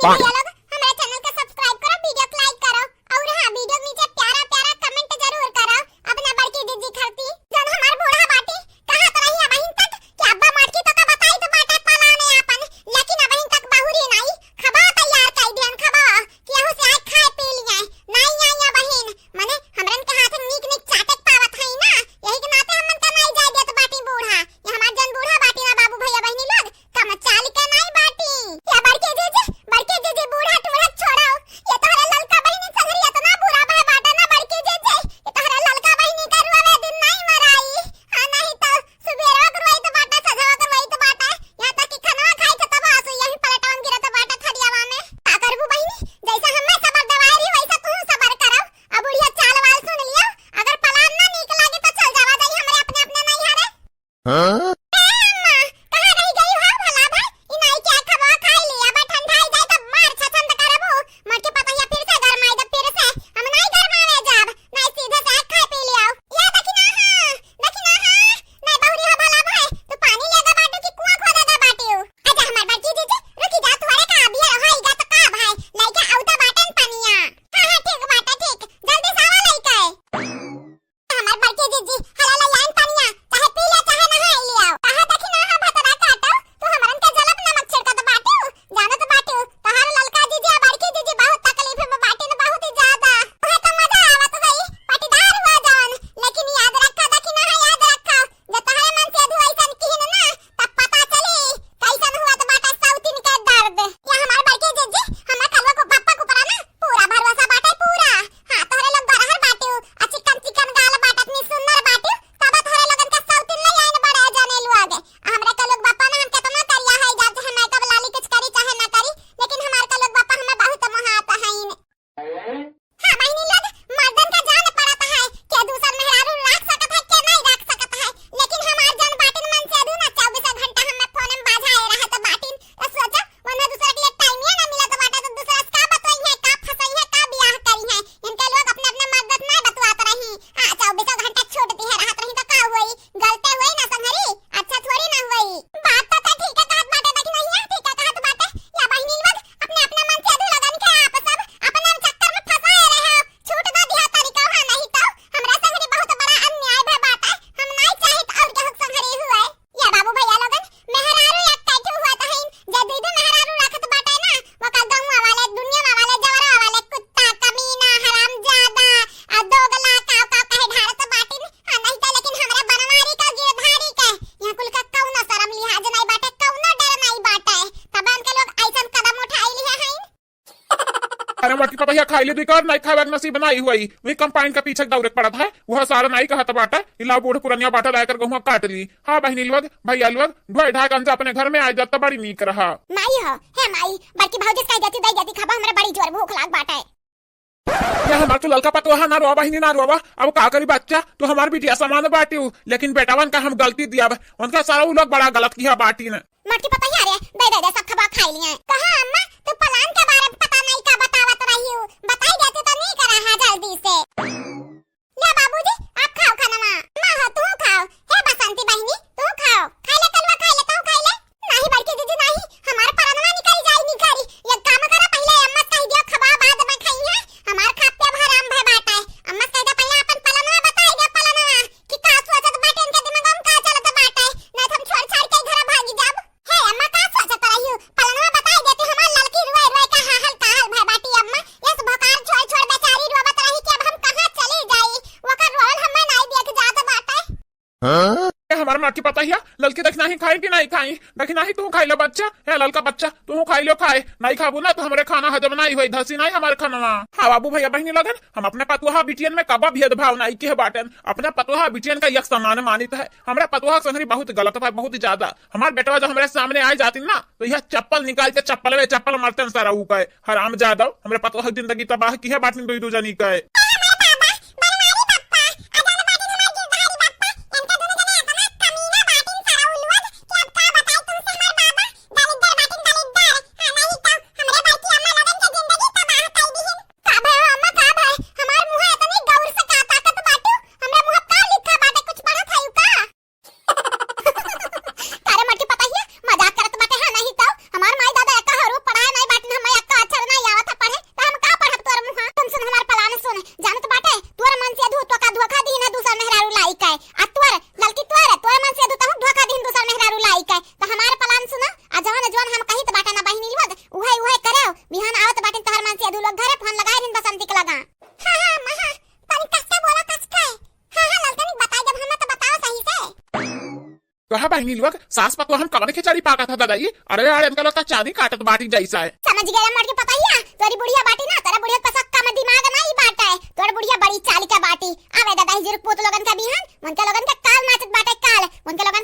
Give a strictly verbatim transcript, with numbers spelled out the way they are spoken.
कि भैया लोग, हमारे चैनल के सब्सक्राइब करो, वीडियो को लाइक करो, और हाँ, वीडियो के नीचे प्यारा प्यारा कमेंट जरूर करो अपना बड़की दीदी खातिर। जौन हमार बूढ़ा बाटी, कहत रही अबहिन तक कि अब्बा मटकी तो का बताई तो बाटे पलाने आपन, लेकिन अबहिन तक बहुरी नाई, खबा तैयार कई दिहन, खबा, केहू से आए खाए पी लिए, नाई आई अबहिन, माने हमरन के हाथ नीक नीक चाटे के पावत हई ना, यही के नाते हमन का नाई जाए देत बाटी बूढ़ा। ये हमार जौन बूढ़ा बाटी ना बाबू भैया बहिनी लोग, कम चाल के नाई बाटी। या बड़की जीजी, बड़की जीजी, बूढ़ा टूढ़ा छोड़ो। ये तोहरे ललका बहिनी संगरी इतना बुरा भय बाटा ना बड़की जीजी, ये तोहरे ललका बहिनी का रुआवे दिन नाई मराई। हाँ, नहीं तो सुबेरवा के रोइत बाटा, सझवा के रोइत बाटा, यहाँ तक कि खनवा खाई थे तब आंसू यही पलटवन गिरत बाटा थरियावा में। का करबू बहिनी, जैसा हमें सबर देवाई रही वैसा तू सबर करो। अब बुढ़िया चाल वाल सुन लियो, अगर पलान ना नीक लागे तो चल जावा जाई हमरे अपने अपने नैहरे। हाँ? ए अम्मा, कहाँ रह गई हो भला भाई? ई नाई के खबा खाई ली, अब ठंडाई जाए तब मार छछंद करबू। मटकी पतहिया फिर से गरमाई दे, फिर से। हम नाई गरमावे जाब, नाई सीधे से खाए पी लियो। या दखिना हाँ, दखिना हाँ, नाई बहुरी हो भला भाई, तू पानी ले दे बाटू कि कुआं खोदे दे बाटू? अच्छा हमार बड़की जीजी, रुकी जा, थोड़े का अभी रहो, ई गा तो का भाई, लइके आउता बाटन पनिया। हाँ, हाँ, ठीक बाटे, ठीक, जल्दी से आवा लइके। हमार बड़की जीजी, हला ले आइन पनिया, चाहे पी ले, चाहे नहाई लियो। कहा देखी ना, हाँ, भतरा काटो, तू हमरन के जलब नमक छिड़कत बाटू, जानत बाटू, तोहार ललका जीजी आ बड़की जीजी बहुत तकलीफ में बाटिन, बहुत ही ज्यादा। उहे तो मजा आवत होई, पटीदार हुआ जवन, लेकिन याद रखा, देखी ना, हाँ, याद रखा, जे तोहरे मन से अधू ऐसन किहिन ना, तब पता चली, कैसन हुआ तो बाटा सौतिन के दर्द। या हमार बड़की जीजी, हमरा कलवा को पप्पा को परा ना, पूरा भरोसा बाटे, पूरा। हाँ, तोहरे लोग बरहर बाटिउ, आ चिकन चिकन गाल बाटत नी सुन्नर बाटिउ, तब तोहरे लोगन के सौतिन ले आइन बड़े जने लुआगे। आ हमरा के लोग बापा ना हम केतना करिया है, जाब चाहे मेकअप लाली कुछ करी चाहे ना करी, लेकिन हमार के लोग बापा हमें बहुत मोहात हईन। हाँ बहिनी लोग, मर्दन का जान पड़त है, के दूसर मेहरारू राख सकत है, के नहीं राख सकत है, लेकिन हमार जन बाटिन मन से अधू ना चौबीस घंटा हमें फोन में बाझाए रहत बाटिन। तो सोचा, वरना दूसरा के लिए टाइम ही ना मिलत बाटे, तो दूसरा से का बतोई है, का फंसई है, का बियाह करी है। इनके लोग अपने अपने मर्द से नहीं बतवात रही। हाँ, चौबीसों घंटा छूट दिहे रहत रही तो का हुई? गलते हुई ना संगरी, अच्छा थोड़ी ना हुई। बात तो ते ठीक है कहत बाटे, देखी नहीं है, ठीक है कहत बाटे। या बहिनी लोग अपने अपने मन से अधू लगन के आप सब अपने चक्कर में फंसाए रहे हो। छूट ना दिहा तरीका, हाँ, नहीं तो हमरा संगरी बहुत बड़ा अन्याय भय बाटे। हम नहीं चाहित और केहू संगरी हुए। या बाबू भैया लोगन, मेहरारू एक कैठू हुआ तो हईन, जे दीदी मेहरारू रखत बाटे ना, ओका गौवा वाले, दुनिया वाले, जवरा वाले, कुत्ता, कमीना, हरामजादा, आ दोगला, काव काव कहे ढारत बाटिन। हाँ, नहीं तो लेकिन हमरा बनवारी का गिरधारी के यहाँ कुल का कौनो शरम लिहाज नहीं बाटे, कौनो डर नहीं बाटे। तब उनके लोग ऐसन कदम उठाई लिहे हईन। अरे मटकी पतहिया खाई ले दुई कर, नहीं खावे के नसीब नहीं हुई। वही कंपाइन का पीछे दौड़े के पड़त है, वह सारा नहीं कहत बाटा, इलाव बूढ़ पुरनिया बाटा लाकर गहुआ काट ली। हाँ बहिनी लोग, भैया लोग, ढोए ढाक अंजा अपने घर में आ जाता बड़ी नीक रहा। माई हो, हे माई, बड़की भौजी से कह देती, दे देती खाबा, हमरा बड़ी जोर भूख लाग बाटे। ये हमार तू ललका पतोहा ना रोवा बहिनी ना रोवा, अब का करी बच्चा, तू हमार बिटिया समान बाटी हूँ, लेकिन बेटावन का हम गलती दिया, उनका सारा उ लोग बड़ा गलत किया बाटी ने। मटकी पतहिया रे, दे, दे, दे, सब खबा खाई लिए। कहा अम्मा, तू पलान के बारे में पता नहीं का बतावत रही हूँ, बताई देती तो नहीं करा है जल्दी से। ले बाबूजी, आप खाओ खानवा। अम्मा हो, तू खाओ। हे बसंती बहिनी, तू खाओ। खाई ले कलवा, खाई ले, तू खाई ले। नहीं बड़की दीदी, नहीं, हमार परनवा निकल जाई, निकरी। एक काम करा, पहले अम्मा से कह दियो, खबा बाद में खाई है। हमार खाते अब हराम भय बाटा है। अम्मा से कह दे, पहले अपन पलनवा बताई दे, पलनवा। कि का सोचत बाटे, इनके दिमाग में का चलत बाटे, नहीं तो हम छोड़ छाड़ के घर भागी जाब। हे अम्मा, का सोचत रहियो? पलनवा बताई देती, हमार ललकी रोए रोए का हाल का हाल भय बाटी अम्मा। यस भकार छोड़ छोड़ बेचारी रोवत रही कि अब हम कहाँ चली जाई, ओकर रोल हमें नहीं देख जात बाटे। हाँ? ए, हमार माँ की पता हिया, ललकी दखिनाही खाई कि नहीं खाई? दखिनाही तू खाई लो बच्चा, हे ललका बच्चा, तू खाई लो खाए, नहीं खाबू ना तो हमरे खाना हजम नहीं होई, धसी नहीं हमारे खानवा। हाँ बाबू भैया बहिनी लगन, हम अपने पतुहा बिटियन में कबा भेदभाव नहीं किहे बाटन, अपने पतुहा बिटियन का एक समान मानित है। हमरा पतुहा संगरी बहुत गलत बा, बहुत ज्यादा। हमार बेटवा जो हमरे सामने आए जातिन ना, तो यह चप्पल निकाल के चप्पल में चप्पल मारतन सारा ऊ कहे, हराम ज्यादा, हमरे पतुहा जिंदगी तबाह किहे बाटिन दुई दू जनी कहे। का भय हो अम्मा, का भय? हमार मुँह इतनी गौर से का ताकत बाटू? हमरा मुँह का लिखा बाटे, कुछ पढ़त हयू का? अरे मटकी पता हिया, मजाक करत बाटे, हाँ, नहीं तो हमार माई दादा एक्का हरू पढ़ाए नहीं बाटिन, हम एक्का बहिनी लोग, सास पतोहन कवन खिचड़ी पाकत ह ददाई? अरे यार, इनका लोग का चानी काटत बाटी जैसा है। समझ गया, मर के पता ही है, तोरी बुढ़िया बाटी ना, तोरा बुढ़िया पसक्का में दिमाग ना ही बाटा है, तोर बुढ़िया बड़ी चाल का बाटी। आवे ददाई जुरुक पूत लोगन का बिहान, उनके लोगन का काल नाचत बाटे काल, उनके लोगन